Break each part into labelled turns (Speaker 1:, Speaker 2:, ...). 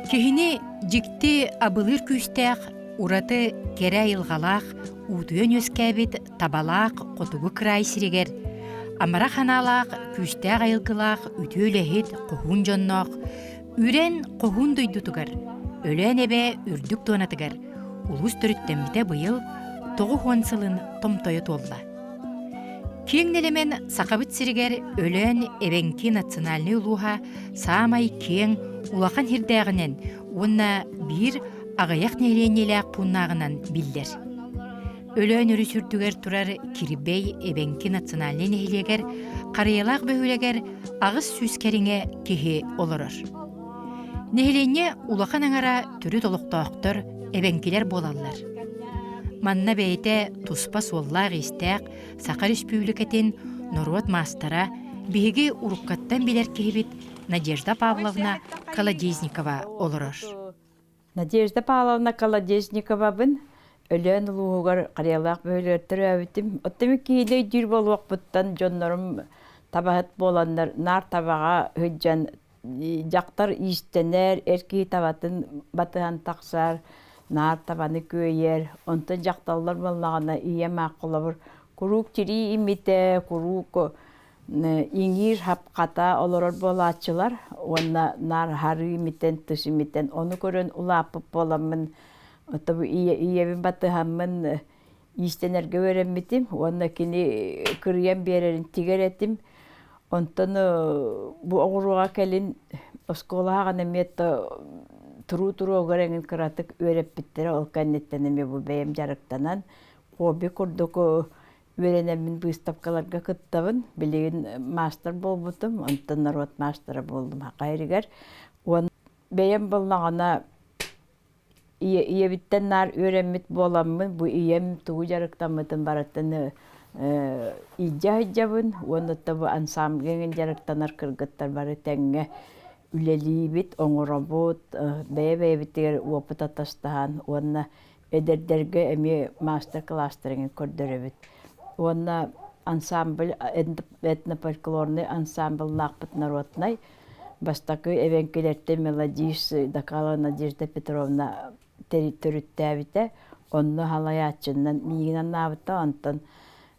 Speaker 1: Киһини дьикти абылыыр күүстээх, ураты кэрэ айылҕалаах, уутуйан үөскээбит табалаах хотугу кыраай сиригэр амарах анаалаах, күүстээх айылгылаах, үтүө үлэһит, хоһуун дьонноох, Үрэн хоһуун дойдутугар, Өлөөн эбэ үрдүк туонатыгар улуус төрүттэммитэ быйыл 90 сылын томтойо туолла. Киэҥ нэлэмэн Сахабыт сиригэр Өлөөн эбэҥки национальнай улууһа саамай киэҥ, улахан сирдээҕинэн уонна биир аҕыйах нэһилиэнньэлээх пууннааҕынан биллэр. Өлөөн өрүс үрдүгэр турар Кирбэй эбэҥки национальнай нэһилиэгэр Харыйалаах бөһүөлэгэр 800 кэриҥэ киһи олорор. Нэһилиэнньэ улахан аҥара төрүт олохтоохтор, эбэҥкилэр буолаллар. Манна бэйэтэ туспа суоллаах-иистээх Саха Республикатын норуот маастара, биһиги уруккаттан билэр киһибит Надежда Павловна Колодезникова олорор.
Speaker 2: Надежда Павловна Колодезниковабын Өлөөн улууһугар Харыйалаах бөһүөлэгэр төрөөбүтүм. Оттон киһини өйдүүр буолуохпуттан дьоннорум табаһыт буоланнар наар табаҕа сылдьан дьахтар иистэнэр, эр киһи табатын батыһан тахсар, наар табаны күөйэр. Онтон дьахталлар буоллаҕына ийэм аах холобур куруук тирии имитэ, куруук иҥиир хапхата олорор буолааччылар уонна наар харыы имитэн, тыс имитэн ону көрөн улааппыт буоламмын оттон ийэбин батыһаммын иистэнэргэ үөрэммитим уонна кини кырыйан биэрэрин тигэр этим. Онтон бу оҕуруоҕа кэлин оскуолаҕа эмиэ туруу-туруогар эҥин кыратык үөрэппиттэрэ ол кэнниттэн эмиэ бу бэйэм дьарыктанан хобби курдук үөрэнэммин быыстапкаларга кыттабын. Билигин маастар буолбутум, онтон норуот маастара буоллум хахайрыгар. Уонна бэйэм буоллаҕына ийэбиттэн наар үөрэммит буоламмын, бу ийэм тугу дьарыктаммытын барытын илдьэ сылдьабын уонна бу ансамбльга эҥин дьарыктанар кыргыттар бары тэҥҥэ үлэлиибит, оҥоробут, бэйэ-бэйэбитигэр уопут атастаһан уонна эдэрдэргэ эмиэ маастар-кылаастарын көрдөрөбүт. Уонна ансамбль этнофольклорный ансамбллаахпыт народнай. Бастакы эбэҥкилэртэн мелодист Дакала Надежда Петровна төрүттээбитэ. Онно халайааччынан миигин анаабыта, онтон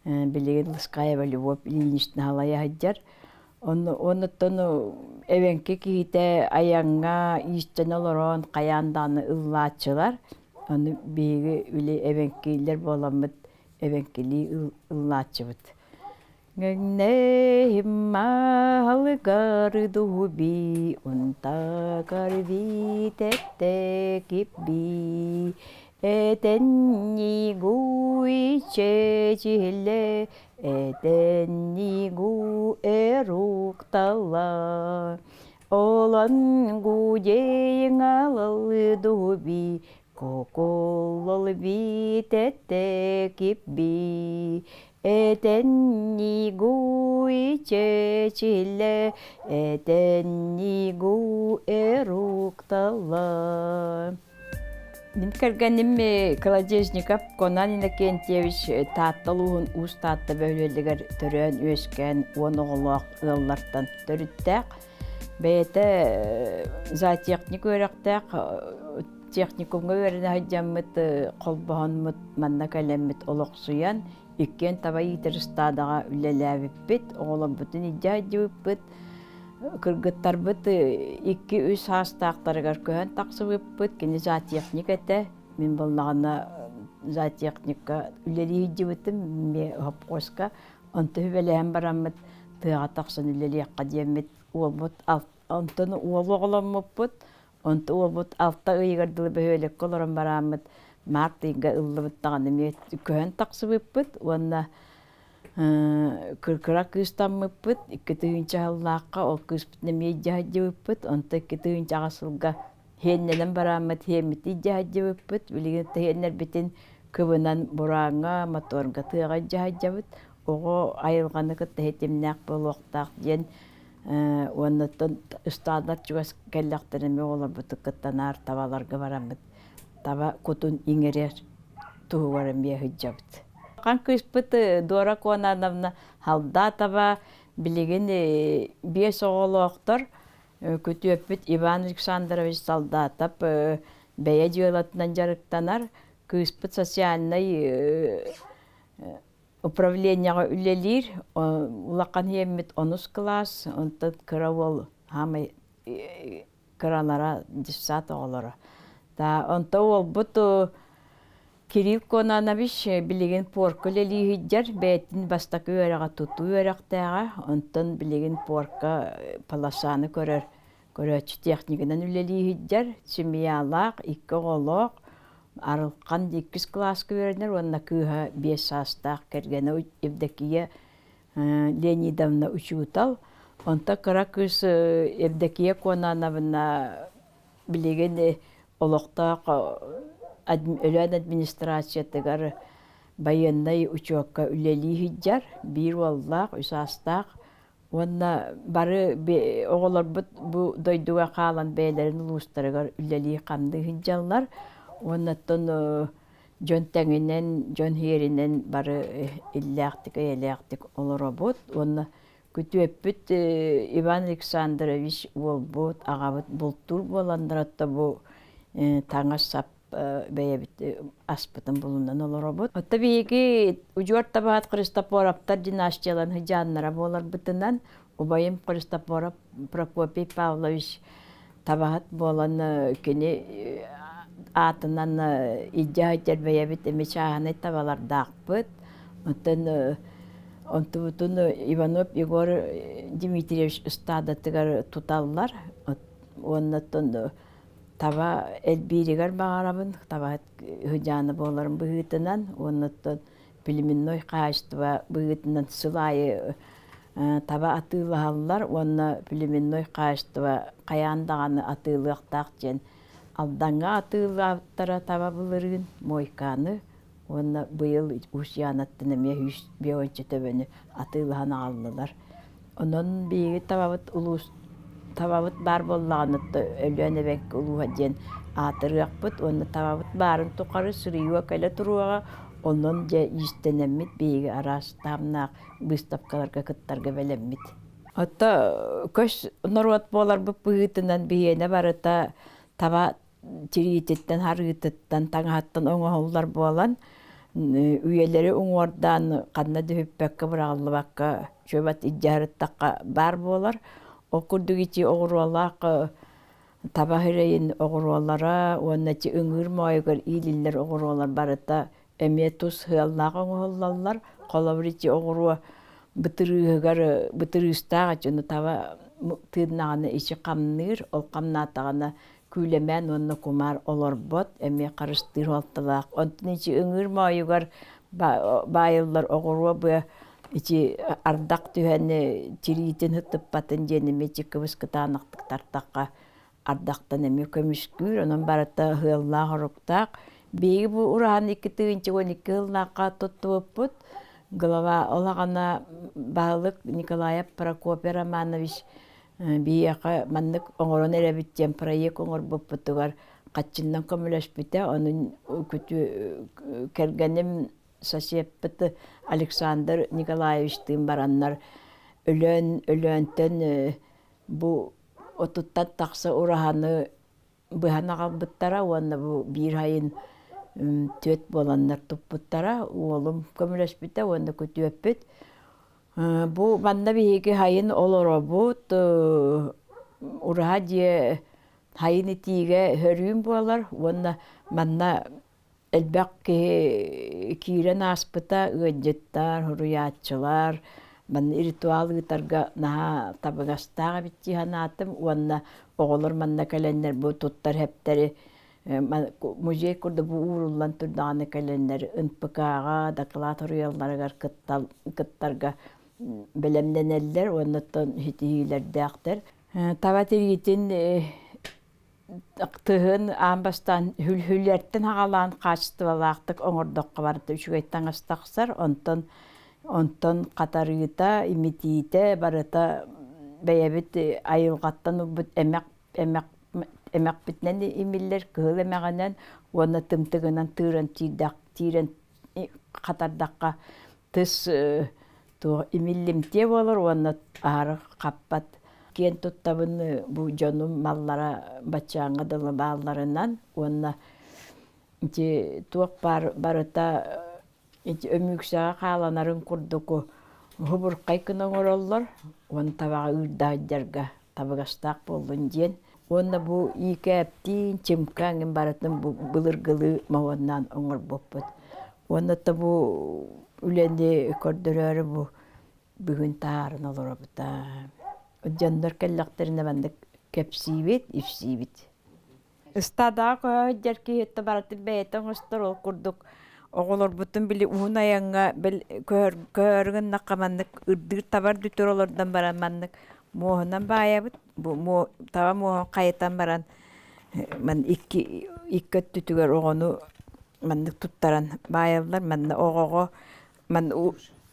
Speaker 2: билигин Лыскаева Любовь Ильинична халайа сылдьар. Оннуттан эбэҥки киһитэ айаҥҥа иистэнэ олорон хайаан даҕаны ыллааччылар. Ону биһиги били эбэҥкилэр буоламмыт эбэҥкилии ыллааччыбыт. Ҥэҥнэһиммаалыгар дуби унтагар витэттэкипби Этэннигуй чэчиллэ, этэннигу эруктала. Олангу дейҥалалыдуби, коколол битэттэкипби. Этэннигуй чэчиллэ, этэннигу эруктала. Мин кэргэним Колодезников Конан Иннокентьевич Таатта улууһун Уус Таатта бөһүөлэгэр төрөөн-үөскээн 10 оҕолоох ыаллартан төрүттээх. Бэйэтэ зоотехник үөрэхтээх, техникумҥа үөрэнэ сылдьаммыт, холбоһоммут, манна кэлэммит олохсуйан, иккиэн таба иитэр ыстаадаҕа үлэлээбиппит, оҕолорбутун илдьэ сылдьыбыппыт. Кыргыттарбыт 2-3 саастаахтарыгар көһөн тахсыбыппыт. Кини зоотехник этэ. Мин буоллаҕына зоотехникка үлэлии сылдьыбытым, эмиэ хопхуоска. Онто үбэлэһэн бараммыт тыаҕа тахсан үлэлиэххэ диэммит уолбут онтон уол оҕоломмуппут. Онто уолбут 6 ыйыгар дылы бөһүөлэккэ олорон барааммыт март ыйга ыллыбыт даҕаны эмиэ көһөн тахсыбыппыт уонна Кыра кыыстаммыппыт, 2000 сыллаахха ол кыыспытын эмиэ илдьэ сылдьыбыппыт, онтон 2008 сылга һиэннэнэн барааммыт һиэммитин илдьэ сылдьыбыппыт, билигин һиэннэрбитин кыбынан бурааҥҥа, моторга тыаҕа илдьэ сылдьабыт. Оҕо айылҕаны кытта ситимнээх буолуохтаах диэн уонна оттон ыстаадалар чугас кэллэхтэринэ эмиэ оҕолорбутун кытта наар табаларга бараммыт таба кутун иҥэрэр туһугар эмиэ сылдьабыт. Улахан кыыспыт Дора Конановна Халдатова билигин биэс оҕолоохтор. Күтүөппүт Иван Александрович Солдатов бэйэ дьыалатынан дьарыктанар. Кыыспыт социальнай управлениеҕа үлэлиир. Улахан ийэммит онус кылаас, онтон кыра уол хаамай кыралара детсад оҕолоро. Да, онто уолбут Кирилл Кононович билигин порка үлэлии сылдьар, бэйэтин бастакы үөрэҕэ тутуу үөрэхтээҕэ, онтон билигин порка полосаны көрөр көрөөччү технигынан үлэлии сылдьар, семьялаах, икки оҕолоох, Арылхан иккис кылааска үөрэнэр уонна кыыһа 5 саастаах кэргэнэ Евдокия Леонидовна учуутал. Онтон кыра кыыс Евдокия Кононовна билигин олохтоох Өлөөн администрациятыгар байыаннай учуокка үлэлии сылдьар, биир уоллаах, үс аастаах уонна бары оҕолорбут бу дойдуга хаалан бэйэлэрин улуустарыгар үлэлии-хамныы сылдьаллар уонна оттон дьон тэҥинэн, дьон иһэринэн бары иллээхтик, эйэлээхтик олоробут уонна күтүөппүт Иван Александрович уолбут, аҕабыт бултуур буоланнар отто бу таҥас-сап бэйэбит аспытын булунан олоробут. Отто биһиги удьуор табаһыт Христофоровтар династияларын сыдьааннара буоларбытынан убайым Христофоров Прокопий Павлович табаһыт буолан кини аатынан илдьэ сылдьар бэйэбит эмиэ чааһынай табалардаахпыт. Оттон онтубутун Иванов Егор Дмитриевич ыстаадатыгар туталлар. Уонна оттон таба элбииригэр баҕарабын, табаһыт сыдьаана буоларын быһыытынан уонна оттон племенной хаһаайыстыба быһыытынан сыл аайы таба атыылаһаллар уонна племенной хаһаайыстыба хайаан даҕаны атыылыахтаах диэн Алдаҥҥа атыылаабыттара таба былырыын муойканы уонна быйыл Усть-Янаттан эмиэ 150 төбөнү атыылаһан аҕаллылар. Онон биһиги табабыт улуус табабыт баар буоллаҕына Өлөөн эбэҥки улууһа диэн аатырыахпыт уонна табабыт баарын тухары сырыйыа кэлэ туруоҕа. Онон дьэ иистэнэммит биһиги араас таһымнаах быыстапкаларга кыттарга бэлэммит. Отто көс норуот буоларбыт быһыытынан биһиэнэ барыта таба тириититтэн, харыытыттан, таҥаһыттан оҥоһуллар буолан, үйэлэри уҥуордаан ханна да бүппэккэ, быраҕыллыбакка чуобат илдьэ сырыттахха баар буолар. Ол курдук ити оҕуруолаах таба сирэйин оҕуруолара уонна ити ыҥыыр моойугар иилиллэр оҕуруолар барыта эмиэ тус сыаллаах оҥоһуллаллар. Холобур, ити оҕуруо бытырыыһыгар бытырыыстаах дьону таба тыыннаҕына ичи хамныыр, ол хамнаатаҕына күүлэмээн уонна кумаар олорбот, эмиэ харыстыыр суолталаах. Онтон ичи ыҥыыр моойугар баайыллар оҕуруо быа ичи ардах түһэн тириитин ытыппатын диэн эмиэ ичи кыбыс кытаанахтык тартахха ардахтан эмиэ көмүскүүр, онон барыта ыһыаллаах-оруктаах. Биһиги бу ураһан 2012 сыллаахха туттубуппут. Глава олаҕана баһылык Николаев Прокопий Романович биһиэхэ маннык оҥорон эрэбит диэн проект оҥорбуппутугар хаччыннан көмөлөспүтэ. Онон кэргэним соседпыт Александр Николаевичтыын бараннар Өлөөн Өлөөнтөн бу отуттан тахса ураһаны быһан аҕалбыттара уонна бу биир айын түөт буоланнар туппуттара. Уолум көмөлөспүтэ уонна күтүөппүт. Бу манна биһиги хайын олоробут. Ураһа дьиэ хайын итиигэ хөрүүн буолар уонна манна элбэх киһи киирэн ааспыта, ыалдьыттар, суруйааччылар манна ритуал ыытарга наһаа табыгастаах эбит дии санаатым уонна оҕолор манна кэлэннэр бу туттар эптэри музей курдук бу ууруллан турдаҕына кэлэннэр НПК-ҕа доклад суруйалларыгар кыттарга бэлэмнэнэллэр уонна оттон ситиһиилэрдээхтэр. Таба тириитин Тыһын аан бастаан хүлэртэн аҕалаан хаачыстыбалаахтык оҥордоххо барыта үчүгэй таҥас тахсар. Онтон онтон хатарыыта, имитиитэ барыта бэйэбит айылҕаттан ылбыт эмэх эмэх эмэхпитинэн имиллэр, кыһыл эмэҕинэн уонна тымтыгынан тыыран тиийдэх тиирэн Хатардахха тыс туох имиллимтиэ буолар уонна аһары хаппат. Киэн туттабын бу дьонум маллара баччааҥҥа дылы баалларынан уонна ити туох баар барыта ити өмүксэҕэ хааланарын курдук хубурхай гына оҥороллор уонна табаҕа ыырдаһыдьарга табыгастаах буоллун диэн. Уонна бу иикээптиин, чымка эҥин барытын бу былыргылыы моһуоннаан оҥорбуппут. Уонна то бу үлэни көрдөрөөрү бу бүгүн таһааран олоробут. Дьоннор кэллэхтэринэ маннык кэпсиибит, ипсиибит. Ыстаадаҕа көһө сылдьар киһи барытын бэйэтэ оҥостор ол курдук оҕолорбутун били уһун айаҥҥа бэл көһөр гыннахха маннык ырдыыр табар бүтэр олордон баран маннык муоһунан баайабыт. Бу таба муоһун хайытан баран ман икки икки өттүтүгэр оҕону маннык туттаран баайаллар. Манна оҕоҕо ман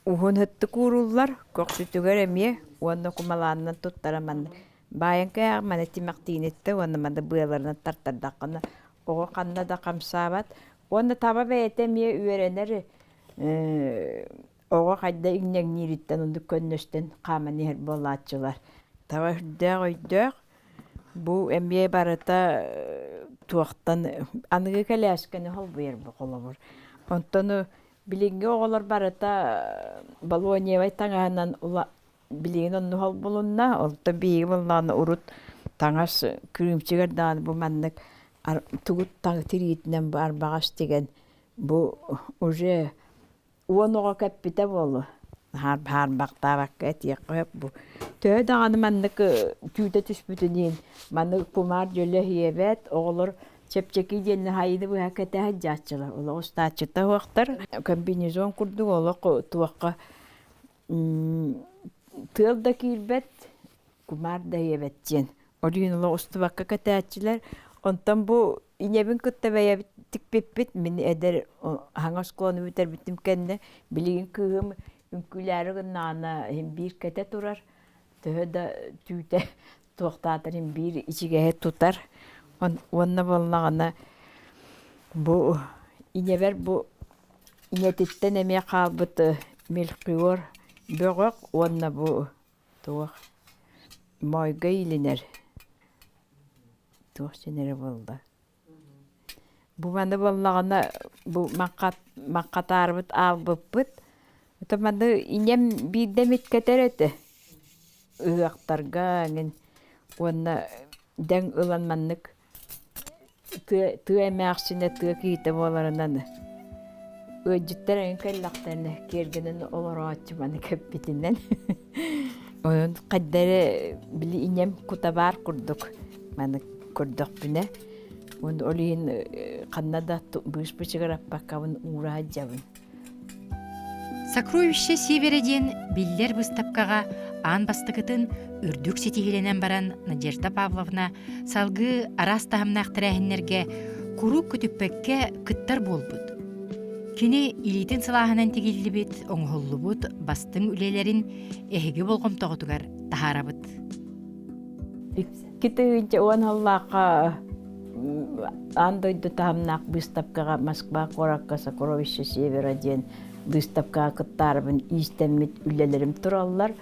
Speaker 2: уһун өттүк ууруллар, көхсүтүгэр эмиэ уонна кумалаанынан туттаран маннык баайан кээҕ маны тимэхтииниттэ уонна маны быаларынан тартардаххына оҕо ханна да хамсаабат. Уонна таба бэйэтэ эмиэ үөрэнэр оҕо хайда иҥнэҥниириттэн оннук көннөстөн хааман иһэр буолааччылар. Таба үрдээх өйдөөх бу эмиэ барыта туохтан аныгы кэлээскэни холбуйар бу холобур. Онтон билиҥҥи оҕолор барыта балоневай таҥаһынан билигин онну холбулунна. Онтон биһиги буоллаҕына урут таҥас кырыымчыгар даҕаны бу маннык тугут тириитинэн бу арбаҕас тигэн бу уже уон оҕо кэппитэ буолуо. Хаарбахтаабакка этиэххэ сөп бу. Төһө даҕаны маннык түүтэ түспүтүн иһин маны кумаар дьөлө иһиэбэт, оҕолор чэпчэки диэнни хайыны быһа кэтэ сылдьааччылар. Олох устааччыта суохтар. Комбинезон курдук олох туохха тыал да киирбэт, кумаар да иһиэбэт диэн. Ол иһин олох устубакка кэтээччилэр. Онтон бу инэбин кытта бэйэбит тикпиппит. Мин эдэр хаҥас оскуоланы бүтэрбитим кэннэ билигин кыыһым үҥкүүлээри гыннаҕына иһин биир кэтэ турар. Төһө да түүтэ туохтаатар иһин биир ичигэһи тутар. Уонна буоллаҕына бу инэбэр бу инэтиттэн эмиэ хаалбыт мельхиор бөҕөх уонна бу туох моойго иилинэр туох син эрэ буолла. Бу маны буоллаҕына бу маҥхатаарбыт аалбыппыт. Это маны иньэм биирдэ эмит кэтэр этэ. Ыһыахтарга эҥин уонна дэҥ ылан маннык Тыа тыа эмээхсинэ тыа киһитэ буоларынан ыалдьыттар эҥин кэллэхтэринэ киэргэнэн олорооччу маны кэппитинэн онон хайда эрэ били иньэм кута баар курдук маны көрдөхпүнэ уонна ол иһин ханна да быыс бычыгыраппаккабын уура сылдьабын.
Speaker 1: «Сокровище Севера» диэн биллэр быыстапкаҕа аан бастакытын үрдүк ситиһиилэнэн баран Надежда Павловна салгыы араас таһымнаах тэрээһиннэргэ куруук көтүппэккэ кыттар буолбут. Кини илиитин сылааһынан тигиллибит, оҥоһуллубут бастыҥ үлэлэрин эһиги болҕомтоҕутугар таһаарабыт.
Speaker 2: 2010 сыллаахха аан дойду таһымнаах быыстапкаҕа Москва куоракка «Сокровище Севера» диэн быыстапкаҕа кыттаарыбын иистэммит үлэлэрим тураллар.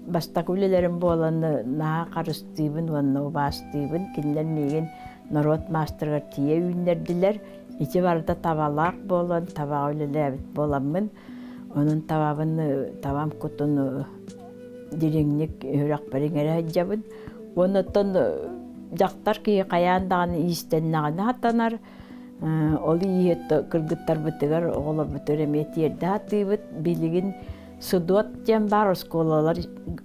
Speaker 2: Бастакы үлэлэрим буолан наһаа харыстыыбын уонна убаастыыбын. Кинилэр миигин норуот маастарыгар тиийэ үүннэрдилэр. Ити барыта табалаах буолан, табаҕа үлэлээбит буоламмын, онон табабын, табам кутун дириҥник үрэхпэр иҥэрэ сылдьабын. Уонна оттон дьахтар киһи хайаан даҕаны иистэннэҕинэ сатанар. Ол ииһи кыргыттарбытыгар, оҕолорбутугар эмиэ тиэрдэ сатыыбыт. Билигин Судот диэн баар оскуолалар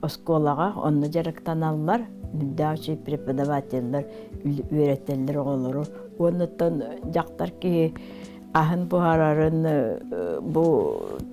Speaker 2: оскуолаҕа онно дьарыктаналлар. Үрдээх үчүгэй преподавателлэр үөрэтэллэр оҕолору. Уонна оттон дьахтар киһи аһын буһарарын бу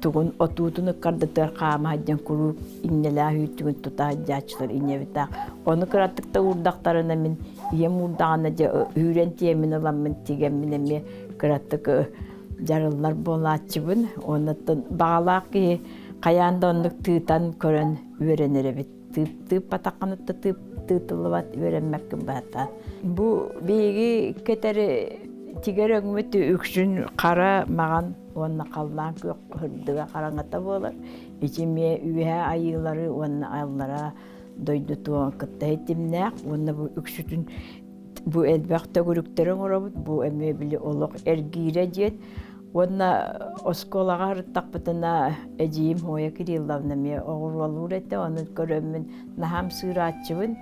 Speaker 2: тугун отуутун ыккардытыгар хаама сылдьан куруук иннэлээх үүтүгүн тута сылдьааччылар инньэбитаах. Ону кыратык да уурдахтарына мин ийэм уурдаҕына дьэ үүрэн тиэмин ыламмын тигэммин эмиэ кыратык дьарыллар буолааччыбын. Уонна баҕалаах киһи хайаан да оннук тыытан көрөн үөрэнэр эбит. Тыып тыыппатаххына да тыып тыытыллыбат үөрэммэккин баата. Бу биһиги кэтэри Тигэр өҥмүт үксүн хара, маҕан уонна халлаан күөх сырдыга хараҥата буолар. Ити эмиэ үөһээ айыылары уонна аллараа дойду туоҕун кытта ситимнээх уонна бу үксүтүн бу элбэх төгүрүктэри оҥоробут. Бу эмиэ били олох эргиирэ диэн. Уонна оскуолаҕа сырыттахпытына эдьиийим Хоя Кирилловна эмиэ оҕуруолуур этэ, ону көрөммүн наһаа ымсыырааччыбын.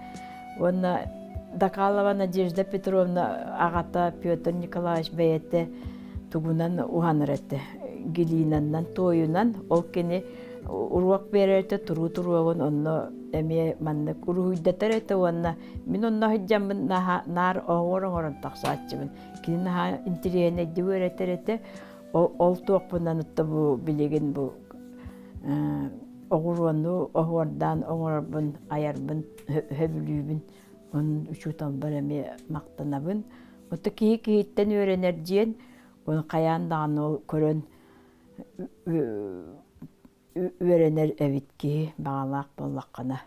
Speaker 2: Уонна Дакалова Надежда Петровна аҕата Петр Николаевич бэйэтэ тугунан уһанар этэ, глинаннан, туойунан. Ол кини уруок биэрэр этэ, туруу туруогун онно эмиэ маннык уруһуйдатар этэ уонна мин онно сылдьаммын наар оһуор оҥорон тахсааччыбын. Кини наһаа интэриэһинэйдик үөрэтэр этэ. Ол туохпунан бу билигин бу оҕуруону оһуордаан оҥорорбун, айарбын сөбүлүүбүн. Онон учууталбар эмиэ махтанабын. Ото киһи киһиттэн үөрэнэр диэн, оны хайаан даҕаны ол көрөн үөрэнэр эбит киһи баҕалаах буоллаххына.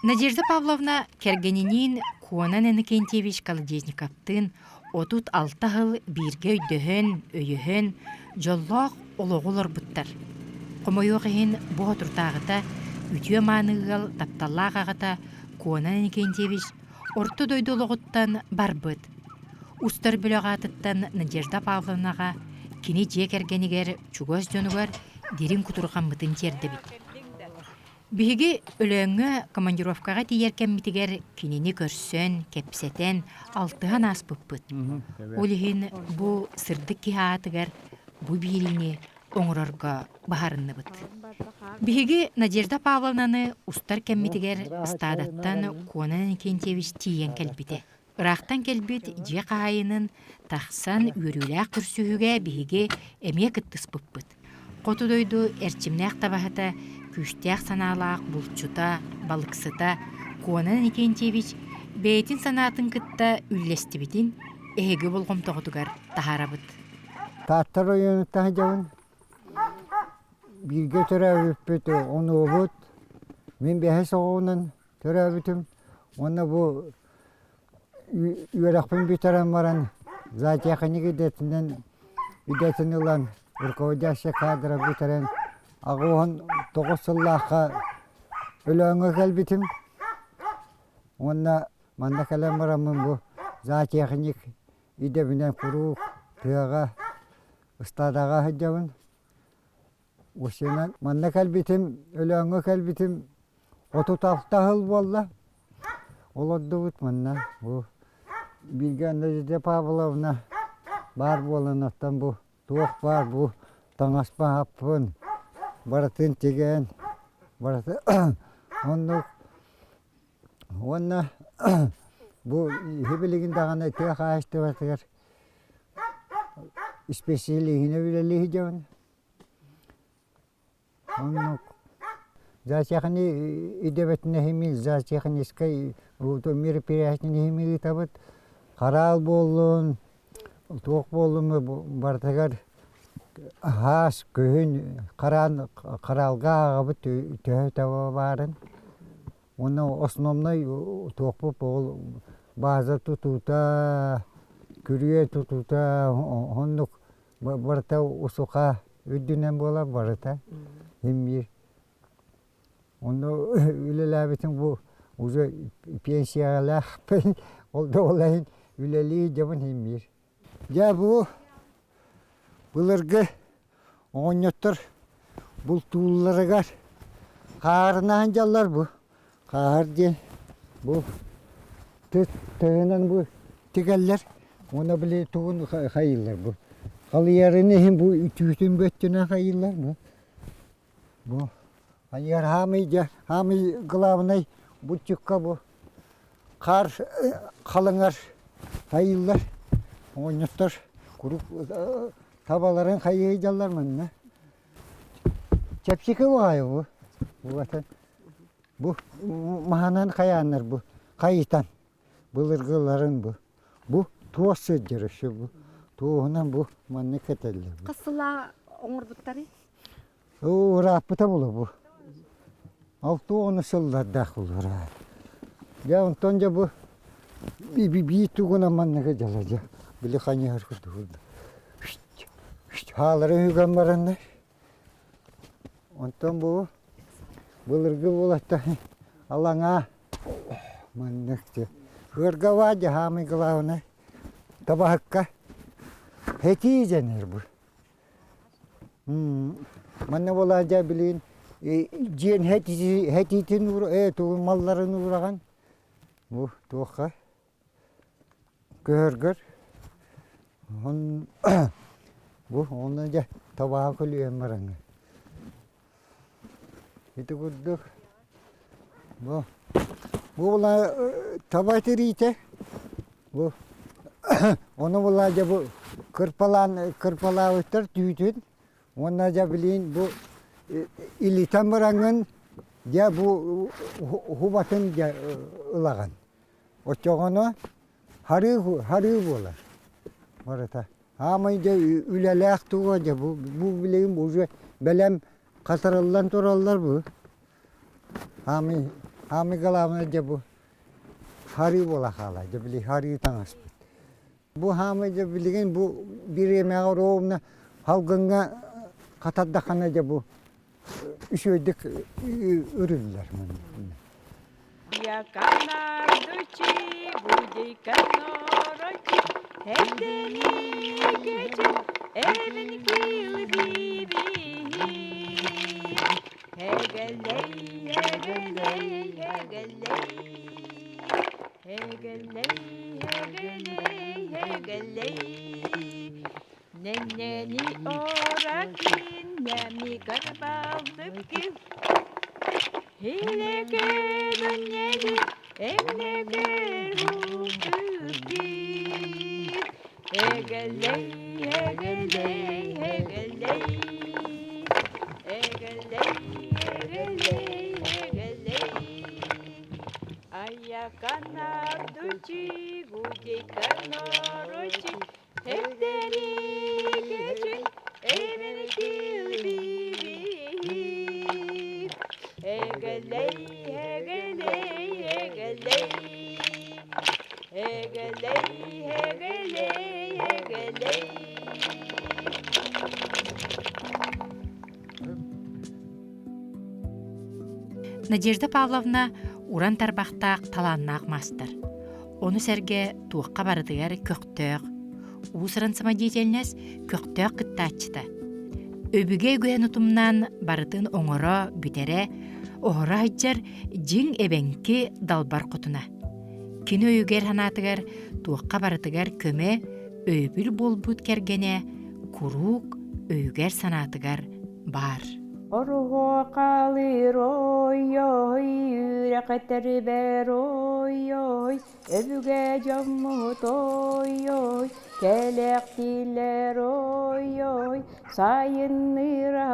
Speaker 1: Надежда Павловна кэргэниниин Куонан Иннокентьевич Колодезниковтыын 36 сыл бииргэ өйдөһөн, өйөһөн, дьоллоох олоҕу олорбуттар. Хомойуох иһин, бу соторутааҕыта үтүө-мааны ыал тапталлаах аҕата Куонан Иннокентьевич орто дойду олоҕуттан барбыт. Устар бөлөх аатыттан Надежда Павловнаҕа кини дьиэ кэргэнигэр, чугас дьонугар дириҥ кутурҕаммытын тиэрдэбит. Биһиги Өлөөҥҥө командировкаҕа тиийэр кэммитигэр кинини көрсөн, кэпсэтэн, алтыһан ааспыппыт. Ол иһин бу сырдык киһи аатыгар бу биэриини оҥорорго баһарынныбыт. Биһиги Надежда Павловнаны устар кэммитигэр ыстаадаттан Конан Иннокентьевич тиийэн кэлбитэ. Ыраахтан кэлбит дьиэ хаһаайынын тахсан үөрүүлээх көрсүһүүгэ биһиги эмиэ кыттыспыппыт. Хоту дойду эрчимнээх табаһыта, күүстээх санаалаах булчута, балыксыта Конан Иннокентьевич бэйэтин санаатын кытта үллэстибитин эһиги болҕомтоҕутугар таһаарабыт.
Speaker 3: Таатта оройуонуттан сылдьабын. Бииргэ төрөөбүппүт онуобут. Мин бэһис оҕобунан төрөөбүтүм. Уонна бу үөрэхпин бүтэрэн баран зоотехник идэтинэн идэтин ылан руководящий кадра бүтэрэн 89 сыллаахха Өлөөҥҥө кэлбитим. Уонна манна кэлэн бараммын бу зоотехник идэбинэн куруук тыаҕа, ыстаадаҕа сылдьабын. Уонна манна кэлбитим, Өлөөҥҥө кэлбитим 36 сыл буолла. Олордубут манна. Бу бииргэ Надежда Павловна баар буолан оттон бу туох баар бу таҥаспын барытын тигэн барыта оннук Уонна бу иһи билигин даҕаны тыа хаһаайыстыбатыгар исписэлииһинэ үлэлии сылдьабын. Оннук зоотехни идэбэтинэһими зоотехническай мероприятиены ыытабыт. Хараал буоллун, туох буоллун барытыгар Аас күһүн хараан хараалга ааҕабыт төһө таба баарын уонна основной туохпут ол бааза тутуута, күрүө тутуута оннук барыта усуха үрдүнэн буолар барыта син биир. Онно үлэлээбитим бу уже пенсиялаахпын ол да ол иһин үлэлии дьабын син биир. Дьэ бу былыргы оҕонньоттор бултуулларыгар хаарынаан дьаллар бу. Хаар диэн бу тыһынан бу тигэллэр уонна били тугун хайыыллар бу. Халыйарын иһин бу түүтүн бөттүнэн хайыыллар бу. Бу хайыар хаамый дьэ хаамый главный бутчукка бу Хаар халыҥар хайыыллар, оҕонньоттор куруук табаларын хайыы сылдьаллар манна. Чэпчэки баҕайы бу. Бу маһынан хайааннар бу хайытан былыргыларын бу. Бу туос сылдьар өссө бу. Туоһунан бу маннык кэтэллэр.
Speaker 4: Хас сыллаа оҥорбуттарый?
Speaker 3: Ырааппыта буолуо бу. 60 сыллардаах буолуо. Дьэ онтон дьэ бу Биир тугунан манныгы дьала дьэ били хайыһар курдук хаалары үгэн бараннар. Онтон бу былыргы буолатта алаҥаа маннык дьэ ыаргаваа дьэ хаамый главное табаһыкка хэтии дэнэр бу. Манна буолаа дьэ билигин дьиэн хэтиитин ээ малларын уураҕын Бу туохха көһөргөр бу онно дьэ табаҕа көлүйэн бараҥҥын ити курдук бу бу була таба тириитэ бу ону була дьэ бу кырпалаан кырпалаабыттар түүтүн Уонна дьэ билигин бу илитэн бараҥҥын дьэ бу уһубатын дьэ ылаҕын. Оччоҕуна харыы харыы буолар барыта. Аамай дьэ үлэлээх туга дьэ бу бу билигин уже бэлэм хатарыллан тураллар бу. Аамай аамай главное дьэ бу харыы буола хаалар дьэ били харыы таҥаспыт. Бу хаамай дьэ билигин бу бириэмэҕэ ровно халгыҥҥа хатардаххына дьэ бу үчүгэйдик үрүллэр.
Speaker 2: Эгэлэй, эгэлэй, эгэлэй, Нэннэни оракин, нями карбалдыкки. Хилекер үннеги, эмнегер хукки. Эгэлэй, эгэлэй, эгэлэй, Эгэлэй, эгэлэй, эгэлэй. Айаканардучи, гудейканорочи, Эддерикечи, эбинкилбиби. Эгэлэй, эгэлэй, эгэлэй, эгэлэй, эгэлэй, эгэлэй.
Speaker 1: Надежда Павловна уран тарбахтаах талааннаах маастар. Ону сэргэ туохха барытыгар көхтөөх, уус-уран самодеятельность көхтөөх кыттааччыта. Өбүгэ үгэһин утумнаан барытын оҥоро, бүтэрэ, оһоро сылдьар дьиҥ эбэҥки далбар хотуна. Кини өйүгэр-санаатыгар туохха барытыгар көмө, өйөбүл буолбут кэргэнэ куруук өйүгэр-санаатыгар баар.
Speaker 2: Оруһуо хаалыыр ой-ой, үөрэх этэрбэр ой-ой, өбүгэ дьоммут ой-ой, кэлэхтиилэр ой-ой, сайынныыра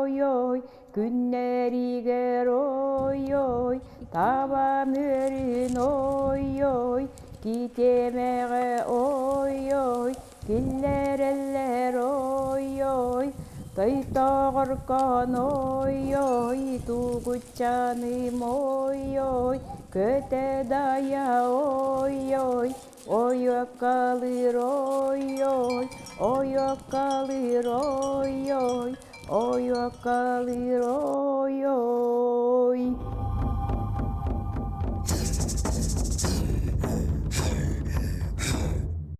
Speaker 2: ой-ой, күннэригэр ой-ой, таба мүөрүн ой-ой, китиэмэҕэ ой-ой, Киллэрэллэр ой-ой, тойтоҕоркоон ой-ой, тугуччаным ой-ой, көтө дайа ой-ой, ойуоккалыыр ой-ой, ойуоккалыыр ой-ой, ойуоккалыыр ой-ой.